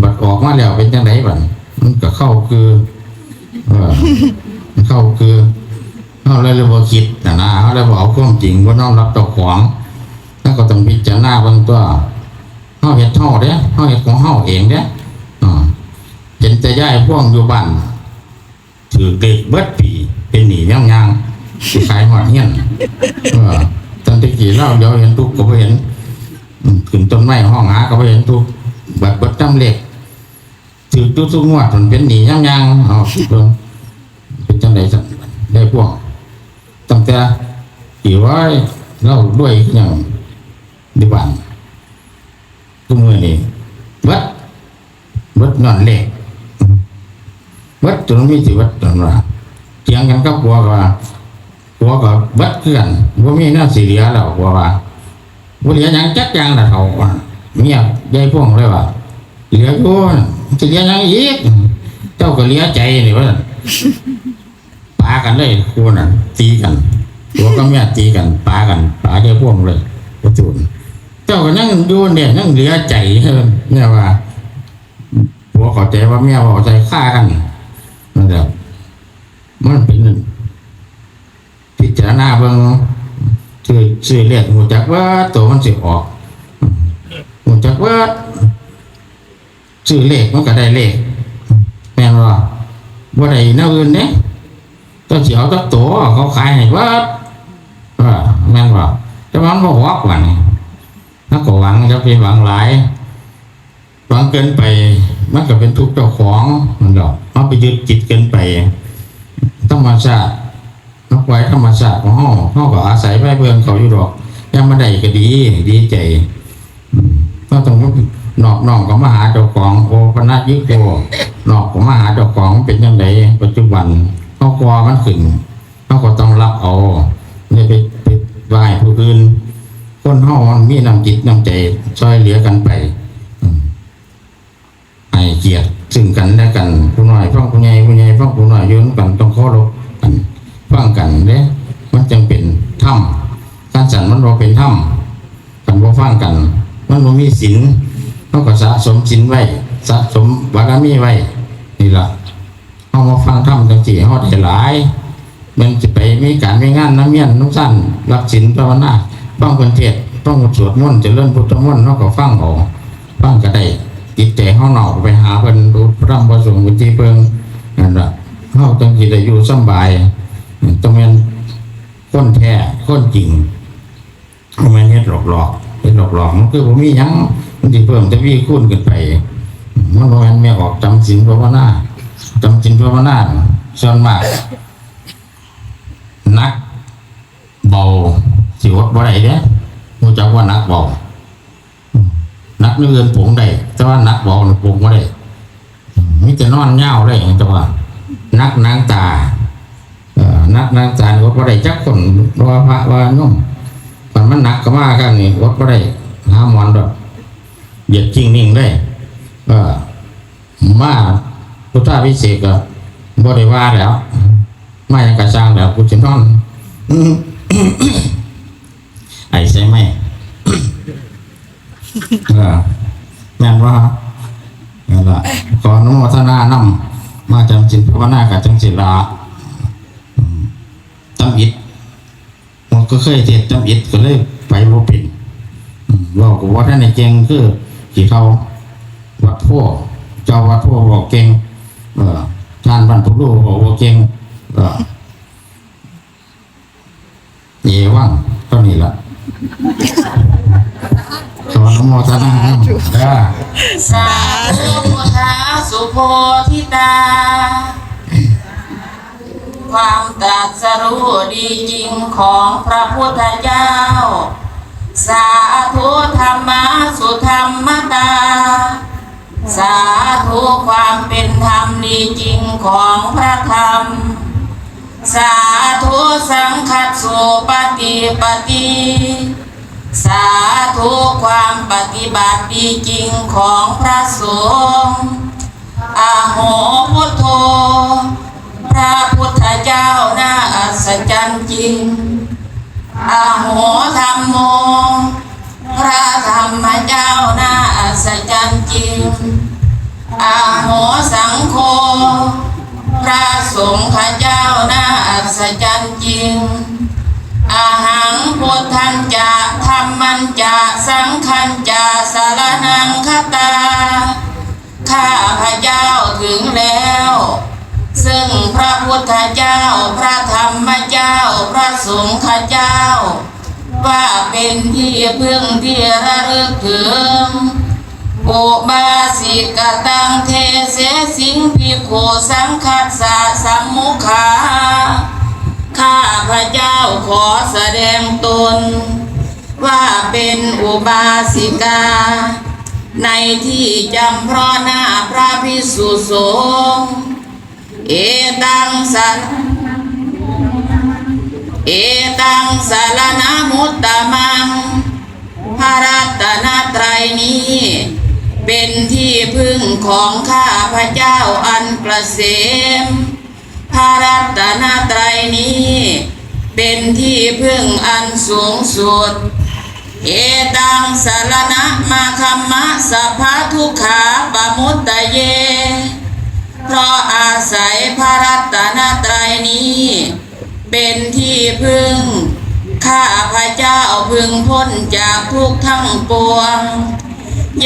ບັດອອກມາແລ້ວເປັນຈັ່ງໃດບັດ? ມັນກໍເຄົ້າຄື ເອີ ເຄົ້າຄື ເຮົາເລີຍບໍ່ຄິດຫັ້ນນະ ເຮົາເລີຍບໍ່ເອົາຄວາມຈິງ ບໍ່ຍອມຮັບເຈົ້າຂອງ. ເຮົາກໍຕ້ອງພິຈາລະນາເບິ່ງຕົວະ ເຮົາເຮັດເຮົາເດ້ ເຮົາເຮັດຂອງເຮົາເອງເດ້. ເອີ ເຫັນແຕ່ຍາຍພວງຢູ່ບ້ານ ຖືກເລກເບິດປີ ເປັນໜີ້ຍາມຍ່າງ ຊິຂາຍຮອດເຮືອນ. ເອີ ຕອນແຕ່ກີ້ລາວດຽວເຫັນທຸກກໍບໍ່ເຫັນ ອືມ ຂຶ້ນຕົ້ນໄມ້ຮ້ອງຫາກໍບໍ່ເຫັນທຸກ ບັດເບິດນຳເລກ ຖືກຢູ່ທຸກງວດ ມັນເປັນໜີ້ຍາມຍ່າງ. ເອົາ ເບິ່ງ ເປັນຈັ່ງໃດຊັ້ນ ຍາຍພວງ? ຕັ້ງແຕ່ ອີ ໂອ້ຍ ລາວລວຍຄືຫຍັງ ຢູ່ບ້ານ ທຸກມື້ນີ້ເບິດ ເບິດຍ້ອນເລກ ເບິດຈົນມີຊີວິດນັ້ນວ່າ ຖຽງກັນກັບຜົວກໍວ່າ ຜົວກໍເບິດຄືກັນ ບໍ່ມີແນວຊິເຫຼືອແລ້ວ ຜົວວ່າ ບໍ່ເຫຼືອຫຍັງຈັກຢ່າງລະເຖົ້າ. ເມຍຍາຍພວງເລີຍວ່າ ເຫຼືອຢູ່ ຊິເຫຼືອຫຍັງອີກ ເຈົ້າກໍເຫຼືອໃຈນີ້ ວ່າຊັ້ນ. ປາກັນເລີຍຄູ່ນັ້ນ ຕີກັນ ຜົວກັບເມຍຕີກັນ ປາກັນ ປາຍາຍພວງເລີຍ ປະຕູນ. ເຈົ້າກໍຍັງຢູ່ເນຍ ຍັງເຫຼືອໃຈ ເອີ ເມຍວ່າ ຜົວເຂົ້າໃຈວ່າເມຍເວົ້າໃສ່ຄາກັນ ນັ້ນແຫຼະ. ມັນເປັນ ພິຈາລະນາເບິ່ງ ຊື່ ຊື່ເລກຮູ້ຈັກວ່າໂຕມັນຊິອອກ ຮູ້ຈັກວ່າ ຊື້ເລກມັນກໍໄດ້ເລກ ແມ່ນບໍ່? ບໍ່ໄດ້ແນວອື່ນເດ້ ເຈົ້າຊິເອົາຈັກໂຕ ເຂົາຂາຍໃຫ້ເບິດ ເອີ ແມ່ນບໍ່? ແຕ່ວ່າມັນບໍ່ອອກ ບາດນີ້ເຮົາກໍຫວັງ ຢ່າໄປຫວັງຫຼາຍ ຫວັງເກີນໄປ ມັນກໍເປັນທຸກເຈົ້າຂອງ ແມ່ນບໍ່? ເຮົາໄປຍຶດຕິດເກີນໄປ ທຳມະຊາດ ເຮົາປ່ອຍທຳມະຊາດຂອງເຮົາ ເຮົາກໍອາໄສໄປເບິ່ງເຂົາຢູ່ດອກ ຍາມມັນໄດ້ກໍດີ ດີໃຈ. ອືມ ເຮົາຕ້ອງນອບນ້ອມເຂົ້າມາຫາເຈົ້າຂອງ ໂອປະນະຍິໂກ ນອບເຂົ້າມາຫາເຈົ້າຂອງ. ມັນເປັນຈັ່ງໃດ ປັດຈຸບັນ ເຮົາກໍ່ມັນຂຶ້ນ ເຮົາກໍຕ້ອງຮັບເອົາ ຢ່າໄປ ໄປວ່າໃຫ້ຜູ້ອື່ນ. ຄົນເຮົາມັນມີນ້ຳຈິດນ້ຳໃຈ ຊ່ອຍເຫຼືອກັນໄປ ອືມ ໃຫ້ກຽດຊຶ່ງກັນແລະກັນ ຜູ້ນ້ອຍຟັງຜູ້ໃຫຍ່ ຜູ້ໃຫຍ່ຟັງຜູ້ນ້ອຍ ຢູ່ນຳກັນຕ້ອງເຄົາລົບກັນ ຟັງກັນເດ້ ມັນຈັ່ງເປັນທຳ. ຄັນຊັ້ນມັນບໍ່ເປັນທຳ ຄັນບໍ່ຟັງກັນ ມັນບໍ່ມີສິນ. ເຮົາກໍສະສົມສິນໄວ້ ສະສົມບາລະມີໄວ້ ນີ້ລະ ເຮົາມາຟັງທຳຈັ່ງຊີ້ ເຮົາໄດ້ຫຼາຍ. ແມ່ນຊິໄປມີການມີງານນຳເມຍນຳຊານ ຮັບສິນພາວະນາ ຟັງເພິ່ນເທດ ຟັງເພິ່ນສວດມົນ ຈະເລີນພຸດທະມົນ ເຮົາກໍຟັງເອົາ ຟັງກໍໄດ້. ຈິດໃຈເຮົານ້ອມໄປຫາເພິ່ນ ພະທຳພະສົງເປັນທີ່ເພິ່ງ ນັ້ນລະ ເຮົາຈັ່ງຊິໄດ້ຢູ່ສຳບາຍ. ຕ້ອງແມ່ນຄົນແທ້ຄົນຈິງ ບໍ່ແມ່ນເຮັດຫຼອກໆ ເຮັດຫຼອກໆ ມັນຄືບໍ່ມີຫຍັງ ມັນຊິເພີ່ມທະວີຄູນຂຶ້ນໄປ. ມັນບໍ່ແມ່ນແມ່ອອກຈຳສິນພາວະນາ ຈຳສິນພາວະນາ ສ່ວນມາກໜັກເບົາ ຊິອົດບໍ່ໄດ້ເດ້. ຮູ້ຈັກວ່າໜັກເບົາ? ໜັກແນວອື່ນປົງໄດ້ ແຕ່ວ່າໜັກເບົານີ້ປົງບໍ່ໄດ້. ມີແຕ່ນອນຍາວເລີຍ ແຕ່ວ່າໜັກໜັງຕາ ເອີ ໜັກໜັງຕານີ້ອົດບໍ່ໄດ້ຈັກຄົນ ບໍ່ວ່າພະວ່າໂຍມ. ຄັນມັນໜັກເຂົ້າມາຄັກນີ້ ອົດບໍ່ໄດ້ ຫາໝອນໂລດ ຢຽດຈິ້ງນິ່ງເລີຍ. ເອີ ມາພຸດທາພິເສກກໍບໍ່ໄດ້ວ່າແລ້ວ ມາຫຍັງກໍຊ່າງແລ້ວ ກູຊິນອນ ໄອໃສ່ໄມ້ ເອີ ແມ່ນບໍ່? ນັ້ນລະ ຂໍອະນຸໂມທະນານຳ ມາຈຳສິນພາວະນາກໍຈັ່ງຊີ້ລະ ອືມ ທຳອິດ ມັນກໍເຄີຍເທດທຳອິດ ກໍເລີຍໄປບໍ່ເປັນ ອືມ ເວົ້າກໍບໍ່ທັນໄດ້ເກັ່ງ ຄືຂີ້ເຖົ້າວັດໂພ ເຈົ້າວັດໂພເວົ້າເກັ່ງ ເອີ ທ່ານບ້ານຜູ້ຮູ້ເວົ້າບໍ່ເກັ່ງ ເອີ ເອວັງ ເທົ່ານີ້ລະ ຂໍອະນຸໂມທະນານຳເດີ. ສາທຸ ພຸດທາສຸໂພທິຕາ ຄວາມຕັດສະຮູ້ດີຈິງຂອງພະພຸດທະເຈົ້າ. ສາທຸ ທຳມາສຸທຳມະຕາ ສາທຸ ຄວາມເປັນທຳດີຈິງຂອງພະທຳ. ສາທຸ ສັງຄັດສຸປະຕິປະຕິ ສາທຸ ຄວາມປະຕິບັດດີຈິງຂອງພະສົງ. ອະໂຫ ພຸດໂທ ພ ພະພຸດທະເຈົ້າໜ້າອັດສະຈັນຈິງ. ອະໂຫທຳໂມ ພະທຳມະເຈົ້າໜ້າອັດສະຈັນຈິງ. ອະໂຫສັງໂຄ ພະສົງຄະເຈົ້າໜ້າອັດສະຈັນຈິງ. ອະຫັງພຸດທັນຈະ ທຳມັນຈະ ສັງຄັນຈະ ສະລະນັງຄະຕາ. ຂ້າພະເຈົ້າເຖິງແລ້ວ ເຊິ່ງພະພຸດທະເຈົ້າ, ພະທຳມະເຈົ້າ, ພະສົງຄະເຈົ້າ ວ່າເປັນທີ່ເພິ່ງທີ່ລະລຶກເຖິງ. ອຸບາສິກະຕັງ ເທເສ ສິງ ພິກຂຸ ສັງຄັດສະ ສຳມຸຂາ. ຂ້າພະເຈົ້າຂໍສະແດງຕົນ ວ່າເປັນອຸບາສິກາ ໃນທີ່ຈຳເພາະໜ້າພະພິກຂຸສົງ. ເອຕັງສະ ເອຕັງສະລະນະມຸດຕະມັງ ພະລັດຕະນະໄຕນີ້ ເປັນທີ່ເພິ່ງຂອງຂ້າພະເຈົ້າອັນກະເສມ. ພະລັດຕະນະໄຕນີ້ ເປັນທີ່ເພິ່ງອັນສູງສຸດ. ເອຕັງສະລະນະມະຄຳມະ ສັບພະທຸກຂາປະມຸດຕະເຍ. ເພາະອາໄສພະລັດຕະນະໄຕນີ້ ເປັນທີ່ເພິ່ງ, ຂ້າພະເຈົ້າເພິ່ງພົ້ນຈາກທຸກທັງປວງ.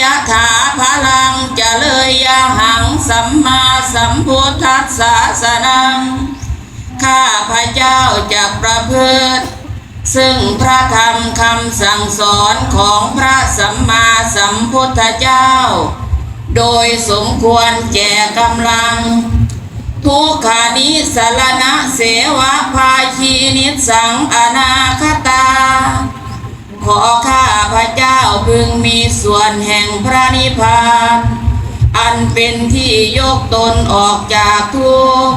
ຍະຖາພະລັງຈະເລີຍະຫັງ ສຳມາສຳພຸດທັດສະສະນັງ. ຂ້າພະເຈົ້າຈັກປະພຶດ ເຊິ່ງພະທຳຄຳສັ່ງສອນຂອງພະສຳມາສຳພຸດທະເຈົ້າ ໂດຍສົມຄວນແກ່ກຳລັງ. ທຸກຂະນິສະລະນະເສວະພາຄີນິດສັງອະນາຄະຕາ. ຂໍຂ້າພະເຈົ້າເພິ່ງມີສ່ວນແຫ່ງພະນິບພານ ອັນເປັນທີ່ຍົກຕົນອອກຈາກທຸກ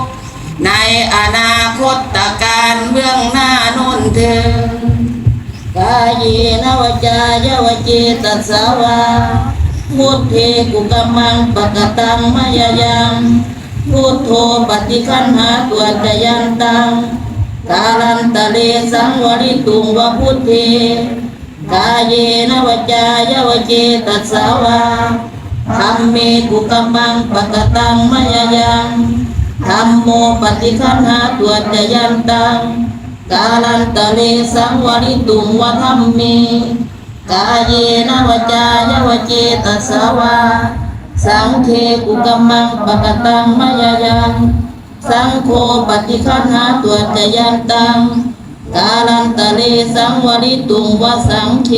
ໃນອະນາຄົດຕະການເບື້ອງໜ້າໂນ້ນເທີ້ນ. ກາເຍນະວາຈາຍະວະເຈຕະສາວາ ພຸດເທກຸກຳມັງປະກະຕັງມະຍາຍັງ ພຸດໂທປະຕິຄັນຫາຕຸອາຈະຍັນຕັງ ກາລັນຕະເລສັງວະລິຕຸງວະພຸດເທ ກາເຍນະວາຈາຍະວະເຈຕະສາວາ ທຳເມກຸກຳມັງປະກະຕັງມະຍາຍັງ ທຳໂມປະຕິຄັນຫາຕຸອາຈະຍັນຕັງ ກາລັນຕະເລສັງວະລິຕຸງວະທຳເມ ກາເຍນະວາຈາຍະວະເຈຕະສາວາ ສັງເຄກຸກຳມັງປະກະຕັງມະຍາຍັງ ສັງໂຄປະຕິຄັນຫາຕຸອາຈະຍັນຕັງ ກາລັນຕະເລສັງວະລິຕຸງວະສັງເຄ.